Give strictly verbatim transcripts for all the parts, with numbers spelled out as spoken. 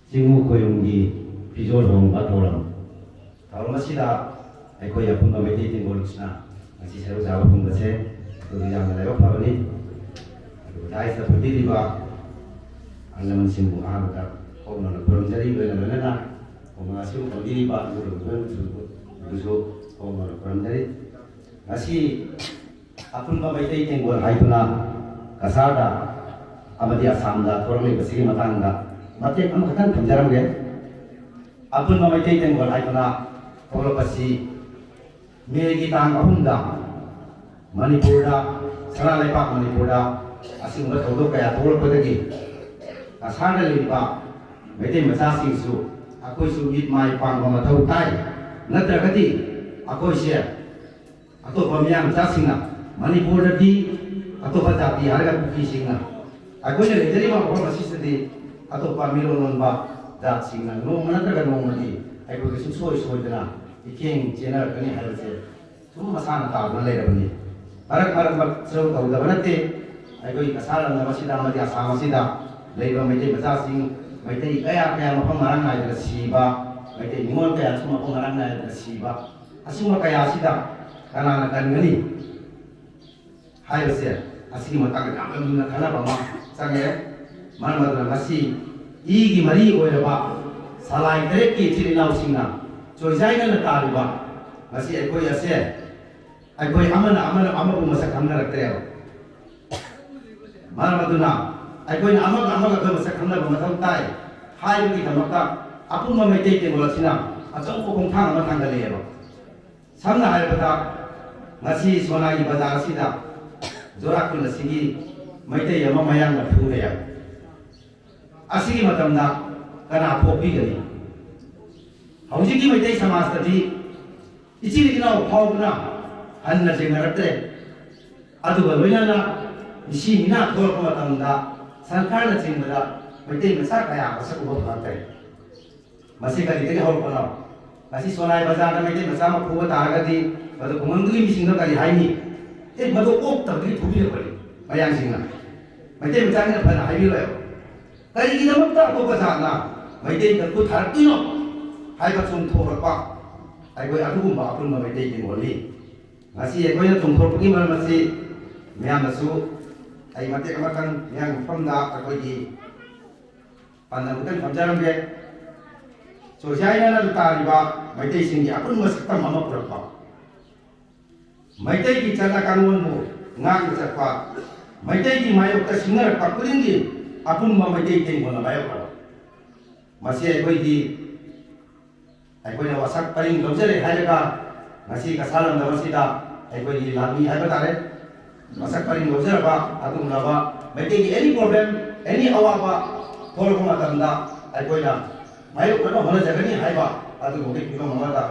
ꯆꯤꯡꯃꯨ ꯈꯣꯌꯨꯝꯒꯤ ꯐꯤꯖꯣꯜ ꯍꯣꯡꯕ ꯊꯧꯔꯝ꯫ ꯊꯧꯔꯝ ꯑꯁꯤꯗ ꯑꯩꯈꯣꯏ ꯑꯄꯨꯟꯕ ꯃꯩꯇꯩ ꯇꯦꯡꯒꯣꯜꯁꯤꯅ ꯉꯁꯤ ꯁꯔꯨꯛ ꯌꯥꯕ ꯐꯪꯕꯁꯦ ꯑꯩꯈꯣꯏꯒꯤ ꯌꯥꯝꯅ ꯂꯥꯏꯕꯛ ꯐꯕꯅꯤ꯫ ꯑꯗꯨꯒ ꯗꯥꯏꯁꯇ ꯐꯝꯕꯤꯔꯤꯕ ꯑꯍꯜ ꯂꯃꯟꯁꯤꯡꯕꯨ ꯑꯍꯥꯟꯕꯗ ꯍꯣꯡꯅꯅ ꯈꯨꯔꯨꯝꯖꯔꯤ꯫ ꯂꯣꯏꯅ ꯂꯣꯏꯅꯅ ꯈꯨꯡꯒꯪ ꯑꯁꯤꯕꯨ ꯐꯝꯕꯤꯔꯤꯕ ꯑꯗꯨꯒ ꯃꯤꯑꯣꯏꯁꯤꯡꯕꯨꯁꯨ ꯍꯣꯡꯅꯅ ꯈꯨꯔꯨꯝꯖꯔꯤ꯫ ꯉꯁꯤ ꯑꯄꯨꯟꯕ ꯃꯩꯇꯩ ꯇꯦꯡꯒꯣꯜ ꯍꯥꯏꯗꯨꯅ ꯀꯁꯥꯔꯗ ꯑꯃꯗꯤ ꯑꯁꯥꯝꯗ ꯊꯣꯛꯂꯛꯂꯤꯕꯁꯤꯒꯤ ꯃꯇꯥꯡꯗ ꯃꯇꯦꯛ ꯑꯃꯈꯛꯇꯪ ꯊꯝꯖꯔꯝꯒꯦ꯫ ꯑꯄꯨꯟꯕ ꯃꯩꯇꯩ ꯇꯦꯡꯒꯣꯜ ꯍꯥꯏꯗꯨꯅ ꯊꯣꯛꯂꯛꯄꯁꯤ ꯃꯦꯒꯤ ꯇꯥꯡ ꯑꯍꯨꯝꯗ ꯃꯅꯤꯄꯨꯔꯗ, ꯁꯅꯥ ꯂꯩꯕꯥꯛ ꯃꯅꯤꯄꯨꯔꯗ ꯑꯁꯤꯒꯨꯝꯕ ꯊꯧꯗꯣꯛ ꯀꯌꯥ ꯊꯣꯛꯂꯛꯄꯗꯒꯤ ꯀꯁꯥꯔꯗ ꯂꯩꯔꯤꯕ ꯃꯩꯇꯩ ꯃꯆꯥꯁꯤꯡꯁꯨ ꯑꯩꯈꯣꯏꯁꯨ ꯃꯤꯠ ꯃꯥꯏ ꯄꯥꯡꯕ ꯃꯊꯧ ꯇꯥꯏ꯫ ꯅꯠꯇ꯭ꯔꯒꯗꯤ ꯑꯩꯈꯣꯏꯁꯦ ꯑꯇꯣꯞꯄ ꯃꯤꯌꯥꯝ ꯃꯆꯥꯁꯤꯡꯅ, ꯃꯅꯤꯄꯨꯔꯗꯗꯤ ꯑꯇꯣꯞꯄ ꯖꯥꯇꯤ ꯍꯥꯏꯔꯒ ꯀꯨꯀꯤꯁꯤꯡꯅ, ꯑꯩꯈꯣꯏꯅ ꯂꯩꯖꯔꯤꯕ ꯃꯐꯝ ꯑꯁꯤꯗꯗꯤ ꯑꯇꯣꯞꯄ ꯃꯤꯔꯣꯜ ꯂꯣꯟꯕ ꯖꯥꯠꯁꯤꯡꯅ ꯅꯣꯡꯃ ꯅꯠꯇ꯭ꯔꯒ ꯅꯣꯡꯃꯗꯤ ꯑꯩꯈꯣꯏꯒꯤ ꯁꯨꯡꯁꯣꯏ ꯁꯣꯏꯗꯅ ꯏꯈꯦꯡ ꯆꯦꯟꯅꯔꯛꯀꯅꯤ ꯍꯥꯏꯕꯁꯦ ꯁꯨꯝ ꯃꯁꯥꯅ ꯇꯥꯗꯨꯅ ꯂꯩꯔꯕꯅꯤ꯫ ꯃꯔꯛ ꯃꯔꯛ ꯃꯔꯛꯁꯨ ꯇꯧꯗꯕ ꯅꯠꯇꯦ꯫ ꯑꯩꯈꯣꯏ ꯀꯁꯥꯔ ꯂꯝꯗꯝ ꯑꯁꯤꯗ ꯑꯃꯗꯤ ꯑꯁꯥꯝ ꯑꯁꯤꯗ ꯂꯩꯔꯤꯕ ꯃꯩꯇꯩ ꯃꯆꯥꯁꯤꯡ, ꯃꯩꯇꯩ ꯀꯌꯥ ꯀꯌꯥ ꯃꯐꯝ ꯃꯔꯥꯡ ꯅꯥꯏꯗꯅ ꯁꯤꯕ, ꯃꯩꯇꯩ ꯅꯤꯉꯣꯜ ꯀꯌꯥꯁꯨ ꯃꯐꯝ ꯃꯔꯥꯡ ꯅꯥꯏꯗꯅ ꯁꯤꯕ, ꯑꯁꯤꯒꯨꯝꯕ ꯀꯌꯥ ꯑꯁꯤꯗ ꯀꯅꯥꯅ ꯀꯟꯒꯅꯤ ꯍꯥꯏꯕꯁꯦ, ꯑꯁꯤꯒꯤ ꯃꯇꯥꯡꯗ ꯌꯥꯝꯅ ꯃꯨꯟꯅ ꯈꯟꯅꯕ ꯑꯃ ꯆꯪꯉꯦ꯫ ꯃꯔꯝ ꯑꯗꯨꯅ ꯉꯁꯤ ꯏꯒꯤ ꯃꯔꯤ ꯑꯣꯏꯔꯕ ꯁꯂꯥꯏ ꯇꯔꯦꯠꯀꯤ ꯏꯆꯤꯜ ꯏꯅꯥꯎꯁꯤꯡꯅ ꯆꯣꯏꯖꯥꯏꯅꯅ ꯇꯥꯔꯤꯕ ꯉꯁꯤ ꯑꯩꯈꯣꯏ ꯑꯁꯦ, ꯑꯩꯈꯣꯏ ꯑꯃꯅ ꯑꯃꯅ ꯑꯃꯕꯨ ꯃꯁꯛ ꯈꯪꯅꯔꯛꯇ꯭ꯔꯦꯕ꯫ ꯃꯔꯝ ꯑꯗꯨꯅ ꯑꯩꯈꯣꯏꯅ ꯑꯃꯒ ꯑꯃꯒ ꯑꯩꯈꯣꯏ ꯃꯁꯛ ꯈꯪꯅꯕ ꯃꯊꯧ ꯇꯥꯏ ꯍꯥꯏꯕꯒꯤꯗꯃꯛꯇ ꯑꯄꯨꯟꯕ ꯃꯩꯇꯩ ꯇꯦꯡꯒꯣꯜ ꯑꯁꯤꯅ ꯑꯆꯧꯕ ꯈꯣꯡꯊꯥꯡ ꯑꯃ ꯊꯥꯡꯒꯠꯂꯛꯑꯦꯕ꯫ ꯁꯝꯅ ꯍꯥꯏꯔꯕꯗ, ꯉꯁꯤ ꯁꯣꯅꯥꯒꯤ ꯕꯖꯥꯔ ꯑꯁꯤꯗ ꯖꯣꯔꯥ ꯈꯨꯜ ꯑꯁꯤꯒꯤ ꯃꯩꯇꯩ ꯑꯃ ꯃꯌꯥꯡꯅ ꯐꯨꯔꯦ꯫ ꯑꯁꯤꯒꯤ ꯃꯇꯝꯗ ꯀꯅꯥ ꯄꯣꯛꯄꯤꯒꯅꯤ? ꯍꯧꯖꯤꯛꯀꯤ ꯃꯩꯇꯩ ꯁꯃꯥꯖꯇꯗꯤ ꯏꯆꯤꯜ ꯏꯅꯥꯎ ꯐꯥꯎꯕꯅ ꯍꯟꯅ ꯆꯦꯡꯅꯔꯛꯇ꯭ꯔꯦ꯫ ꯑꯗꯨꯒ ꯂꯣꯏꯅꯅ ꯃꯤꯁꯤ ꯃꯤꯅꯥ ꯊꯣꯛꯂꯛꯄ ꯃꯇꯝꯗ ꯁꯔꯀꯥꯔꯅꯆꯤꯡꯕꯗ ꯃꯩꯇꯩ ꯃꯆꯥ ꯀꯌꯥ ꯃꯁꯛ ꯎꯕ ꯐꯪꯉꯛꯇ꯭ꯔꯦ꯫ ꯃꯁꯤ ꯀꯔꯤꯗꯒꯤ ꯍꯧꯔꯛꯄꯅꯣ? ꯉꯁꯤ ꯁꯣꯅꯥꯏ ꯕꯖꯥꯔꯗ ꯃꯩꯇꯩ ꯃꯆꯥ ꯑꯃ ꯐꯨꯕ ꯇꯥꯔꯒꯗꯤ ꯃꯗꯨ ꯈꯨꯡꯒꯪꯗꯨꯒꯤ ꯃꯤꯁꯤꯡꯅ ꯀꯔꯤ ꯍꯥꯏꯅꯤ? "ꯑꯦ, ꯃꯗꯨ ꯑꯣꯛꯇꯕꯒꯤ ꯐꯨꯕꯤꯔꯛꯄꯅꯤ" ꯃꯌꯥꯡꯁꯤꯡꯅ꯫ ꯃꯩꯇꯩ ꯃꯆꯥꯁꯤꯡꯅ ꯐꯅ ꯍꯥꯏꯕꯤꯔꯣꯏ꯫ ꯀꯔꯤꯒꯤꯗꯃꯛꯇ ꯑꯇꯣꯞꯄ ꯖꯥꯠꯅ ꯃꯩꯇꯩꯗ ꯈꯨꯠ ꯊꯥꯔꯛꯇꯣꯏꯅꯣ ꯍꯥꯏꯕ ꯆꯣꯡꯊꯣꯔꯛꯄ ꯑꯩꯈꯣꯏ ꯑꯗꯨꯒꯨꯝꯕ ꯑꯄꯨꯟꯕ ꯃꯩꯇꯩ ꯇꯦꯡꯒꯣꯜꯅꯤ꯫ ꯉꯁꯤ ꯑꯩꯈꯣꯏꯅ ꯆꯣꯡꯊꯣꯔꯛꯄꯒꯤ ꯃꯔꯝ ꯑꯁꯤ ꯃꯌꯥꯝꯅꯁꯨ ꯑꯩ ꯃꯇꯦꯛ ꯑꯃꯇꯪ ꯃꯤꯌꯥꯝꯒꯤ ꯃꯐꯝꯗ ꯑꯩꯈꯣꯏꯒꯤ ꯄꯥꯟꯗꯝ ꯈꯛꯇꯪ ꯊꯝꯖꯔꯝꯒꯦ꯫ ꯆꯣꯏꯁꯥꯏꯅꯅ ꯇꯥꯔꯤꯕ ꯃꯩꯇꯩꯁꯤꯡꯒꯤ ꯑꯄꯨꯟꯕ ꯁꯛꯇꯝ ꯑꯃ ꯄꯨꯔꯛꯄ, ꯃꯩꯇꯩꯒꯤ ꯆꯠꯅ ꯀꯥꯡꯂꯣꯟꯕꯨ ꯉꯥꯛꯅ ꯆꯠꯄ, ꯃꯩꯇꯩꯒꯤ ꯃꯥꯌꯣꯛꯇ ꯁꯤꯡꯅꯔꯛꯄ ꯈꯨꯗꯤꯡꯒꯤ ꯑꯄꯨꯟꯕ ꯃꯩꯇꯩ ꯇꯦꯡꯒꯣꯜꯅ ꯃꯥꯌꯣꯛꯅꯕ꯫ ꯃꯁꯤ ꯑꯩꯈꯣꯏꯒꯤ, ꯑꯩꯈꯣꯏꯅ ꯋꯥꯁꯛ ꯄꯔꯤꯡ ꯂꯧꯖꯔꯦ ꯍꯥꯏꯔꯒ ꯉꯁꯤ ꯀꯁꯥ ꯂꯝꯗꯝ ꯑꯁꯤꯗ ꯑꯩꯈꯣꯏꯒꯤ ꯂꯥꯟꯃꯤ ꯍꯥꯏꯕ ꯇꯥꯔꯦ, ꯃꯁꯛ ꯄꯔꯤꯡ ꯂꯧꯖꯔꯕ ꯑꯗꯨꯒꯨꯝꯂꯕ ꯃꯩꯇꯩꯒꯤ any problem, any ꯑꯋꯥꯕ ꯊꯣꯛꯂꯛꯄ ꯃꯇꯝꯗ ꯑꯩꯈꯣꯏꯅ ꯃꯥꯌꯣꯛꯅꯕ ꯍꯣꯠꯅꯖꯒꯅꯤ ꯍꯥꯏꯕ ꯑꯗꯨꯒꯨꯝꯕꯒꯤ ꯐꯤꯕꯝ ꯑꯃꯗ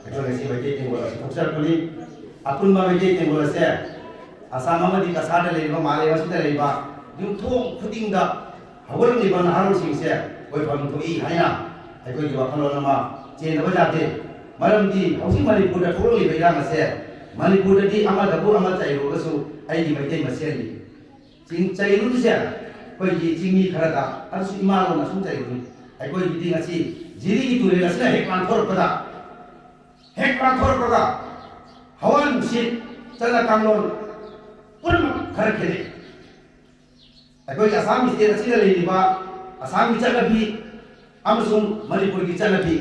ꯑꯩꯈꯣꯏ ꯉꯁꯤ ꯃꯩꯇꯩ ꯇꯦꯡꯒꯣꯜ ꯑꯁꯤ ꯊꯣꯛꯆꯔꯛꯄꯅꯤ꯫ ꯑꯄꯨꯟꯕ ꯃꯩꯇꯩ ꯇꯦꯡꯒꯣꯜ ꯑꯁꯦ ꯑꯁꯥꯝ ꯑꯃꯗꯤ ꯀꯁꯥꯔꯗ ꯂꯩꯔꯤꯕ, ꯃꯥꯂꯦꯝ ꯑꯁꯤꯗ ꯂꯩꯔꯤꯕ ꯌꯨꯝꯊꯣꯡ ꯈꯨꯗꯤꯡꯗ ꯍꯧꯒꯠꯂꯛꯂꯤꯕ ꯅꯍꯥꯔꯣꯜꯁꯤꯡꯁꯦ ꯑꯣꯏꯐꯝ ꯊꯣꯛꯏ ꯍꯥꯏꯅ ꯑꯩꯈꯣꯏꯒꯤ ꯋꯥꯈꯜꯂꯣꯟ ꯑꯃ ꯆꯦꯟꯗꯕ ꯌꯥꯗꯦ꯫ ꯃꯔꯝꯗꯤ ꯍꯧꯖꯤꯛ ꯃꯅꯤꯄꯨꯔꯗ ꯊꯣꯛꯂꯛꯂꯤꯕ ꯏꯔꯥꯡ ꯑꯁꯦ ꯃꯅꯤꯄꯨꯔꯗꯗꯤ ꯑꯃꯗꯕꯨ ꯑꯃ ꯆꯩꯔꯨꯔꯒꯁꯨ ꯑꯩꯒꯤ ꯃꯩꯇꯩ ꯃꯁꯦꯜꯅꯤ꯫ ꯆꯤꯡ ꯆꯩꯔꯨꯔꯤꯁꯦ ꯑꯩꯈꯣꯏꯒꯤ ꯆꯤꯡꯃꯤ ꯈꯔꯗ, ꯑꯗꯨꯁꯨ ꯏꯃꯥ ꯂꯣꯟ ꯑꯁꯨꯝ ꯆꯩꯔꯨꯅꯤ꯫ ꯑꯩꯈꯣꯏꯒꯤꯗꯤ ꯉꯁꯤ ꯖꯤꯔꯤꯒꯤ ꯇꯨꯔꯦꯜ ꯑꯁꯤꯅ ꯍꯦꯛ ꯂꯥꯟꯊꯣꯔꯛꯄꯗ, ꯍꯦꯛ ꯂꯥꯟꯊꯣꯔꯛꯄꯗ ꯍꯋꯥ ꯅꯨꯡꯁꯤꯠ, ꯆꯠꯅ ꯀꯥꯡꯂꯣꯟ ꯄꯨꯝꯅꯃꯛ ꯈꯔ ꯈꯦꯠꯅꯩ꯫ ꯑꯩꯈꯣꯏꯒꯤ ꯑꯁꯥꯝ ꯁ꯭ꯇꯦꯠ ꯑꯁꯤꯗ ꯂꯩꯔꯤꯕ ꯑꯁꯥꯝꯒꯤ ꯆꯠꯅꯕꯤ ꯑꯃꯁꯨꯡ ꯃꯅꯤꯄꯨꯔꯒꯤ ꯆꯠꯅꯕꯤ,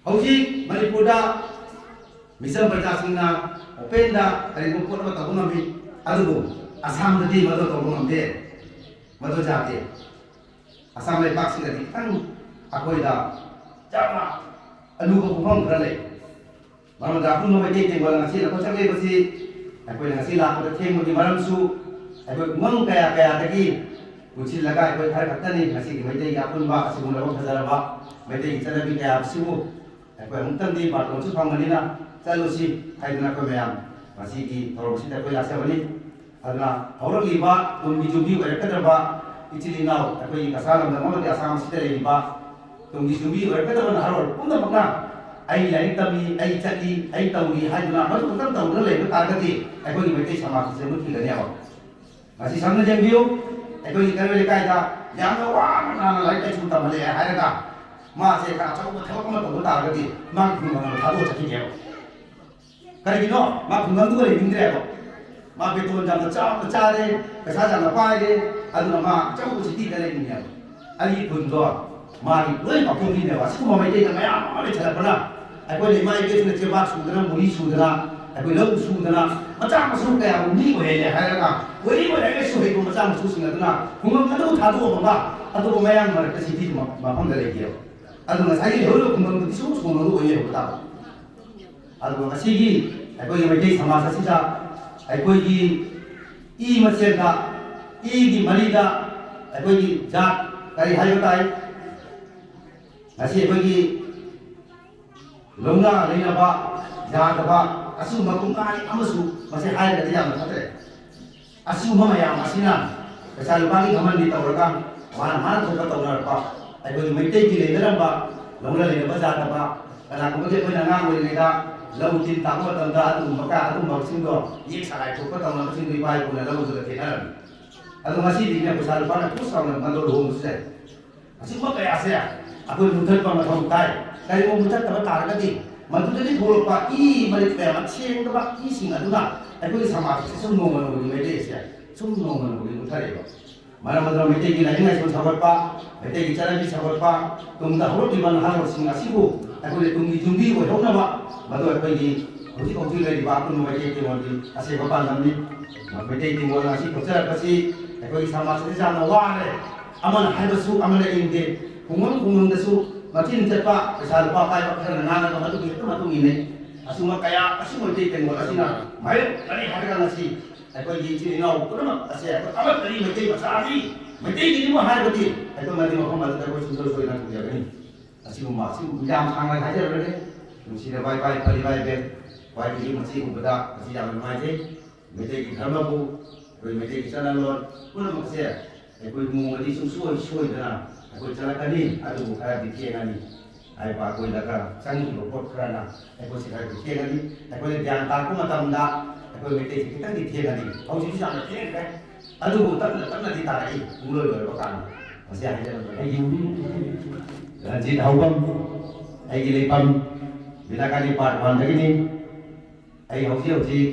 ꯍꯧꯖꯤꯛ ꯃꯅꯤꯄꯨꯔꯗ ꯃꯤꯆꯝ ꯄ꯭ꯔꯖꯥꯁꯤꯡꯅ ꯑꯣꯄꯦꯟꯗ ꯀꯔꯤꯒꯨꯝꯕ ꯄꯣꯠ ꯑꯃ ꯇꯧꯕ ꯉꯝꯃꯤ, ꯑꯗꯨꯕꯨ ꯑꯁꯥꯝꯗꯗꯤ ꯃꯗꯨ ꯇꯧꯕ ꯉꯝꯗꯦ, ꯃꯗꯨ ꯌꯥꯗꯦ꯫ ꯑꯁꯥꯝ ꯂꯩꯄꯥꯛꯁꯤꯗꯗꯤ ꯈꯤꯇꯪ ꯑꯩꯈꯣꯏꯗ ꯌꯥꯝꯅ ꯑꯂꯨꯕ ꯈꯣꯡꯐꯝ ꯈꯔ ꯂꯩ꯫ ꯃꯔꯝꯗ ꯑꯄꯨꯟꯕ ꯃꯩꯇꯩ ꯇꯦꯡꯒꯣꯜ ꯉꯁꯤ ꯂꯧꯈꯠꯆꯔꯤꯕꯁꯤ ꯑꯩꯈꯣꯏꯅ ꯉꯁꯤ ꯂꯥꯛꯄꯗ ꯊꯦꯡꯕꯒꯤ ꯃꯔꯝꯁꯨ ꯑꯩꯈꯣꯏ ꯈꯨꯡꯒꯪ ꯀꯌꯥ ꯀꯌꯥꯗꯒꯤ ꯄꯨꯟꯁꯤꯜꯂꯒ ꯑꯩꯈꯣꯏ ꯈꯔ ꯈꯛꯇꯅꯤ ꯉꯁꯤꯒꯤ ꯃꯩꯇꯩꯒꯤ ꯑꯄꯨꯟꯕ ꯑꯁꯤꯒꯨꯝꯂꯕ ꯐꯖꯔꯕ ꯃꯩꯇꯩꯒꯤ ꯆꯠꯅꯕꯤ ꯀꯌꯥ ꯑꯁꯤꯕꯨ ꯑꯩꯈꯣꯏ ꯑꯃꯨꯛꯇꯪꯗꯤ ꯕꯥꯔꯇꯣꯟꯁꯨ ꯐꯪꯕꯅꯤꯅ ꯆꯠꯂꯨꯁꯤ ꯍꯥꯏꯗꯨꯅ ꯑꯩꯈꯣꯏ ꯃꯌꯥꯝ ꯉꯁꯤꯒꯤ ꯊꯧꯔꯝꯁꯤꯗ ꯑꯩꯈꯣꯏ ꯂꯥꯛꯆꯕꯅꯤ꯫ ꯑꯗꯨꯅ ꯍꯧꯔꯛꯂꯤꯕ ꯇꯨꯡꯒꯤ ꯌꯨꯝꯕꯤ ꯑꯣꯏꯔꯛꯀꯗꯕ ꯏꯆꯤꯜ ꯏꯅꯥꯎ ꯑꯩꯈꯣꯏꯒꯤ ꯀꯁꯥ ꯂꯝꯗꯝ ꯑꯃꯗꯤ ꯑꯁꯥꯝ ꯑꯁꯤꯗ ꯂꯩꯔꯤꯕ ꯇꯨꯡꯒꯤ ꯌꯨꯝꯕꯤ ꯑꯣꯏꯔꯛꯀꯗꯕ ꯅꯍꯥꯔꯣꯜ ꯄꯨꯝꯅꯃꯛꯅ ꯑꯩ ꯂꯥꯏꯔꯤꯛ ꯇꯝꯃꯤ, ꯑꯩ ꯆꯠꯂꯤ, ꯑꯩ ꯇꯧꯔꯤ ꯍꯥꯏꯗꯨꯅ ꯃꯗꯨ ꯈꯛꯇꯪ ꯇꯧꯗꯨꯅ ꯂꯩꯕ ꯇꯥꯔꯒꯗꯤ ꯑꯩꯈꯣꯏꯒꯤ ꯃꯩꯇꯩ ꯁꯃꯥꯖ ꯑꯁꯤ ꯃꯨꯠꯈꯤꯒꯅꯦꯕ꯫ ꯃꯁꯤ ꯁꯝꯅ ꯌꯦꯡꯕꯤꯌꯨ, ꯑꯩꯈꯣꯏꯒꯤ ꯀꯩꯔꯣꯏ ꯂꯩꯀꯥꯏꯗ ꯌꯥꯝꯅ ꯋꯥꯅ ꯅꯥꯅ ꯂꯥꯏꯔꯤꯛ ꯂꯥꯏꯁꯨ ꯇꯝꯍꯜꯂꯦ ꯍꯥꯏꯔꯒ ꯃꯥꯁꯦ ꯑꯆꯧꯕ ꯊꯕꯛ ꯑꯃ ꯇꯧꯕ ꯇꯥꯔꯒꯗꯤ ꯃꯥꯒꯤ ꯈꯨꯡꯒꯪ ꯑꯃ ꯊꯥꯗꯣꯛꯑ ꯆꯠꯈꯤꯅꯦꯕ꯫ ꯀꯔꯤꯒꯤꯅꯣ? ꯃꯥ ꯈꯨꯡꯒꯪꯗꯨꯒ ꯂꯩꯅꯤꯡꯗ꯭ꯔꯦꯕ꯫ ꯃꯥ ꯕꯦꯇꯣꯟ ꯌꯥꯝꯅ ꯆꯥꯎꯅ ꯆꯥꯔꯦ, ꯄꯩꯁꯥ ꯌꯥꯝꯅ ꯄꯥꯏꯔꯦ, ꯑꯗꯨꯅ ꯃꯥ ꯑꯆꯧꯕ ꯁꯤꯇꯤꯗ ꯂꯩꯅꯤꯡꯉꯦꯕ꯫ ꯑꯩꯒꯤ ꯈꯨꯟꯗꯣ ꯃꯥꯒꯤ ꯂꯣꯏ ꯄꯥꯛꯊꯣꯛꯈꯤꯅꯦꯕ꯫ ꯑꯁꯤꯒꯨꯝꯕ ꯃꯩꯇꯩꯗ ꯃꯌꯥꯝ ꯑꯃ ꯂꯩꯁꯜꯂꯛꯄꯅ ꯑꯩꯈꯣꯏꯅ ꯏꯃꯥ ꯏꯕꯦꯜꯁꯤꯡꯅ ꯆꯦꯕꯥꯛ ꯁꯨꯗꯅ, ꯃꯨꯔꯤ ꯁꯨꯗꯅ, ꯑꯩꯈꯣꯏ ꯂꯧ ꯁꯨꯗꯅ ꯃꯆꯥ ꯃꯁꯨ ꯀꯌꯥꯕꯨ ꯃꯤ ꯑꯣꯏꯍꯜꯂꯦ ꯍꯥꯏꯔꯒ ꯑꯣꯏꯔꯤꯕ ꯂꯥꯏꯔꯤꯛ ꯂꯥꯏꯁꯨ ꯍꯩꯕ ꯃꯆꯥ ꯃꯁꯨꯁꯤꯡ ꯑꯗꯨꯅ ꯈꯨꯡꯒꯪ ꯑꯗꯨꯕꯨ ꯊꯥꯗꯣꯛꯑꯝꯃꯒ ꯑꯇꯣꯞꯄ ꯃꯌꯥꯡ ꯃꯔꯛꯇ ꯁꯤꯇꯤ ꯃꯐꯝꯗ ꯂꯩꯈꯤꯑꯕ꯫ ꯑꯗꯨ ꯉꯁꯥꯏꯒꯤ ꯂꯩꯍꯧꯔꯤꯕ ꯈꯨꯡꯒꯪꯗꯨꯗꯤ ꯁꯨꯝ ꯁꯣꯡꯅꯕ ꯑꯣꯏ ꯂꯩꯍꯧꯕ ꯇꯥꯕ꯫ ꯑꯗꯨꯒ ꯉꯁꯤꯒꯤ ꯑꯩꯈꯣꯏꯒꯤ ꯃꯩꯇꯩ ꯁꯃꯥꯖ ꯑꯁꯤꯗ ꯑꯩꯈꯣꯏꯒꯤ ꯏ ꯃꯁꯦꯟꯗ, ꯏꯒꯤ ꯃꯔꯤꯗ ꯑꯩꯈꯣꯏꯒꯤ ꯖꯥꯠ ꯀꯔꯤ ꯍꯥꯏꯕ ꯇꯥꯏ? ꯉꯁꯤ ꯑꯩꯈꯣꯏꯒꯤ ꯂꯧꯅ ꯂꯩꯅꯕ ꯌꯥꯗꯕ ꯑꯁꯤꯒꯨꯝꯕ ꯀꯨꯡꯒꯥꯏ ꯑꯃꯁꯨ ꯃꯁꯤ ꯍꯥꯏꯔꯒꯗꯤ ꯌꯥꯝꯅ ꯐꯠꯇ꯭ꯔꯦ꯫ ꯑꯁꯤꯒꯨꯝꯕ ꯃꯌꯥꯝ ꯑꯁꯤꯅ ꯄꯩꯁꯥ ꯂꯨꯄꯥꯒꯤ ꯃꯃꯜꯗꯤ ꯇꯧꯔꯒ ꯃꯥꯅ ꯃꯥꯅ ꯊꯣꯛꯄ ꯇꯧꯅꯔꯛꯄ, ꯑꯩꯈꯣꯏꯒꯤ ꯃꯩꯇꯩꯒꯤ ꯂꯩꯅꯔꯝꯕ ꯂꯧꯅ ꯂꯩꯅꯕ ꯌꯥꯗꯕ, ꯀꯅꯥꯒꯨꯝꯕꯗꯤ ꯑꯩꯈꯣꯏꯅ ꯑꯉꯥꯡ ꯑꯣꯏꯔꯤꯉꯩꯗ ꯂꯧ ꯇꯤꯟ ꯇꯥꯕ ꯃꯇꯝꯗ ꯑꯗꯨꯒꯨꯝꯕ ꯀꯌꯥ ꯑꯗꯨꯒꯨꯝꯕꯁꯤꯡꯗꯣ ꯌꯦꯛ ꯁꯂꯥꯏ ꯊꯣꯛꯄ ꯇꯧꯅꯕꯁꯤꯡꯗꯣ ꯏꯄꯥ ꯏꯄꯨꯅ ꯂꯧꯗꯨꯗ ꯊꯦꯠꯅꯔꯝꯃꯤ꯫ ꯑꯗꯣ ꯉꯁꯤꯗꯤꯅꯦ ꯄꯩꯁꯥ ꯂꯨꯄꯥꯅ ꯊꯣꯛ ꯆꯥꯎꯅ ꯃꯗꯨ ꯂꯨꯍꯣꯡꯕꯁꯤꯗ ꯑꯁꯤꯒꯨꯝꯕ ꯀꯌꯥꯁꯦ ꯑꯩꯈꯣꯏ ꯃꯨꯊꯠꯄ ꯃꯊꯧ ꯇꯥꯏ꯫ ꯀꯔꯤꯒꯨꯝꯕ ꯃꯨꯊꯠꯇꯕ ꯇꯥꯔꯒꯗꯤ ꯃꯗꯨꯗꯒꯤ ꯊꯣꯛꯂꯛꯄ ꯏ ꯃꯔꯤꯛ ꯃꯌꯥꯝ ꯑꯃ ꯁꯦꯡꯗꯕ ꯏꯁꯤꯡ ꯑꯗꯨꯅ ꯑꯩꯈꯣꯏꯒꯤ ꯁꯃꯥꯖ ꯑꯁꯤ ꯁꯨꯝ ꯅꯣꯡꯃ ꯅꯣꯡꯃꯒꯤ ꯃꯩꯇꯩ ꯑꯁꯦ ꯁꯨꯝ ꯅꯣꯡꯃ ꯅꯣꯡꯃꯒꯤ ꯃꯨꯊꯔꯛꯑꯦꯕ꯫ ꯃꯔꯝ ꯑꯗꯨꯅ ꯃꯩꯇꯩꯒꯤ ꯂꯥꯏꯅꯤꯡ ꯂꯥꯏꯁꯣꯟ ꯁꯧꯒꯠꯄ, ꯃꯩꯇꯩꯒꯤ ꯆꯠꯅꯕꯤ ꯁꯧꯒꯠꯄ, ꯇꯨꯡꯗ ꯍꯧꯔꯛꯂꯤꯕ ꯅꯍꯥꯔꯣꯜꯁꯤꯡ ꯑꯁꯤꯕꯨ ꯑꯩꯈꯣꯏꯅ ꯇꯨꯡꯒꯤ ꯌꯨꯝꯕꯤ ꯑꯣꯏꯍꯧꯅꯕ ꯃꯗꯨ ꯑꯩꯈꯣꯏꯒꯤ ꯍꯧꯖꯤꯛ ꯍꯧꯖꯤꯛ ꯂꯩꯔꯤꯕ ꯑꯄꯨꯟꯕ ꯃꯩꯇꯩ ꯇꯦꯡꯒꯣꯜꯒꯤ ꯑꯁꯦꯡꯕ ꯄꯥꯟꯗꯝꯅꯤ꯫ ꯃꯩꯇꯩ ꯇꯦꯡꯒꯣꯜꯅ ꯉꯁꯤ ꯊꯣꯛꯆꯔꯛꯄꯁꯤ ꯑꯩꯈꯣꯏꯒꯤ ꯁꯃꯥꯖ ꯑꯁꯤ ꯌꯥꯝꯅ ꯋꯥꯔꯦ꯫ ꯑꯃꯅ ꯍꯥꯏꯕꯁꯨ ꯑꯃꯅ ꯏꯟꯗꯦ꯫ ꯈꯨꯡꯒꯪ ꯈꯨꯡꯒꯪꯗꯁꯨ ꯃꯆꯤꯟ ꯆꯠꯄ ꯄꯩꯁꯥ ꯂꯨꯄꯥ ꯄꯥꯏꯕ ꯈꯔꯅ ꯉꯥꯡꯉꯒ ꯃꯗꯨꯒꯤ ꯍꯦꯛꯇ ꯃꯇꯨꯡ ꯏꯟꯅꯩ꯫ ꯑꯁꯨꯝꯕ ꯀꯌꯥ ꯑꯁꯤ ꯃꯩꯇꯩ ꯇꯦꯡꯒꯣꯜ ꯑꯁꯤꯅ ꯃꯥꯌꯣꯛꯅꯔꯤ ꯍꯥꯏꯔꯒ ꯉꯁꯤ ꯑꯩꯈꯣꯏꯒꯤ ꯏꯆꯤꯜ ꯏꯅꯥꯎ ꯄꯨꯝꯅꯃꯛ ꯑꯁꯦ ꯑꯩꯈꯣꯏ ꯑꯃꯠꯇꯅꯤ, ꯃꯩꯇꯩ ꯃꯆꯥꯅꯤ, ꯃꯩꯇꯩꯒꯤꯅꯤꯕꯨ ꯍꯥꯏꯔꯕꯗꯤ ꯑꯩꯈꯣꯏ ꯃꯗꯤ ꯃꯐꯝ ꯑꯗꯨꯗ ꯑꯩꯈꯣꯏ ꯁꯨꯡꯁꯣꯏ ꯁꯣꯏꯗꯅ ꯊꯨꯡꯖꯒꯅꯤ꯫ ꯑꯁꯤꯒꯨꯝꯕ ꯑꯁꯤꯒꯨꯝꯕ ꯌꯥꯝ ꯁꯥꯡꯅ ꯍꯥꯏꯖꯔꯔꯣꯏꯒꯦ꯫ ꯅꯨꯡꯁꯤꯔꯕ ꯏꯄꯥ ꯏꯄꯥ ꯏꯃꯥ ꯏꯕꯦꯜ, ꯈ꯭ꯋꯥꯏꯗꯒꯤ ꯃꯁꯤ ꯎꯕꯗ ꯃꯁꯤ ꯌꯥꯝꯅ ꯅꯨꯡꯉꯥꯏꯖꯩ꯫ ꯃꯩꯇꯩꯒꯤ ꯙꯔꯃꯕꯨ, ꯑꯩꯈꯣꯏ ꯃꯩꯇꯩꯒꯤ ꯆꯠꯅꯂꯣꯟ ꯄꯨꯝꯅꯃꯛꯁꯦ ꯑꯩꯈꯣꯏ ꯅꯣꯡꯃꯗꯤ ꯁꯨꯡꯁꯣꯏ ꯁꯣꯏꯗꯅ ꯑꯩꯈꯣꯏ ꯆꯠꯂꯛꯀꯅꯤ꯫ ꯑꯗꯨꯕꯨ ꯈꯔꯗꯤ ꯊꯦꯡꯉꯅꯤ꯫ ꯍꯥꯏꯕ ꯑꯩꯈꯣꯏꯗ ꯈꯔ ꯆꯪꯈꯤꯕ ꯄꯣꯠ ꯈꯔꯅ ꯑꯩꯈꯣꯏꯁꯦ ꯈꯔꯗꯤ ꯊꯦꯡꯉꯅꯤ꯫ ꯑꯩꯈꯣꯏꯅ ꯒ꯭ꯌꯥꯟ ꯇꯥꯔꯛꯄ ꯃꯇꯝꯗ ꯑꯩꯈꯣꯏ ꯃꯩꯇꯩꯁꯦ ꯈꯤꯇꯪꯗꯤ ꯊꯦꯡꯉꯅꯤ꯫ ꯍꯧꯖꯤꯛꯁꯨ ꯌꯥꯝꯅ ꯊꯦꯡꯈ꯭ꯔꯦ꯫ ꯑꯗꯨꯕꯨ ꯇꯞꯅ ꯇꯞꯅꯗꯤ ꯇꯥꯔꯛꯏ꯫ ꯄꯨꯡꯂꯣꯏ ꯂꯣꯏꯔꯕ ꯀꯥꯟꯗ ꯃꯁꯤ ꯍꯥꯏꯖꯔꯝꯕꯅꯤ꯫ ꯑꯩꯒꯤ ꯃꯤꯡ ꯔꯟꯖꯤꯠ ꯍꯧꯕꯝ, ꯑꯩꯒꯤ ꯂꯩꯐꯝ ꯕꯤꯅꯥꯀꯥꯅꯤ ꯄꯥꯔꯠ ꯋꯥꯟꯗꯒꯤꯅꯤ꯫ ꯑꯩ ꯍꯧꯖꯤꯛ ꯍꯧꯖꯤꯛ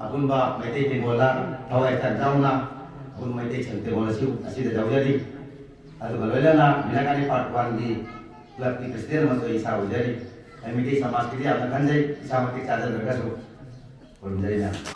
ꯑꯄꯨꯟꯕ ꯃꯩꯇꯩ ꯇꯦꯡꯒꯣꯜꯗ ꯊꯋꯥꯏ ꯍꯛꯆꯥꯡ ꯌꯥꯎꯅ ꯑꯄꯨꯟꯕ ꯃꯩꯇꯩ ꯁꯪ ꯇꯦꯡꯒꯣꯜ ꯑꯁꯤ, ꯑꯁꯤꯗ ꯌꯥꯎꯖꯔꯤ꯫ ꯑꯗꯨꯒ ꯂꯣꯏꯅꯅ ꯕꯤꯅꯥꯀꯥꯅꯤ ꯄꯥꯔꯠ ꯋꯥꯟꯒꯤ ꯀ꯭ꯂꯕꯀꯤ ꯄ꯭ꯔꯁꯤꯗꯦꯟ ꯑꯃꯁꯨ ꯑꯩ ꯏꯁꯥ ꯑꯣꯏꯖꯔꯤ꯫ ꯑꯩ ꯃꯩꯇꯩ ꯁꯃꯥꯖꯀꯤꯗꯤ ꯌꯥꯝꯅ ꯈꯟꯖꯩ, ꯏꯁꯥ ꯃꯇꯤꯛ ꯆꯥꯖꯗ꯭ꯔꯒꯁꯨ꯫ ꯈꯨꯔꯨꯝꯖꯔꯤ ꯃꯌꯥꯝ꯫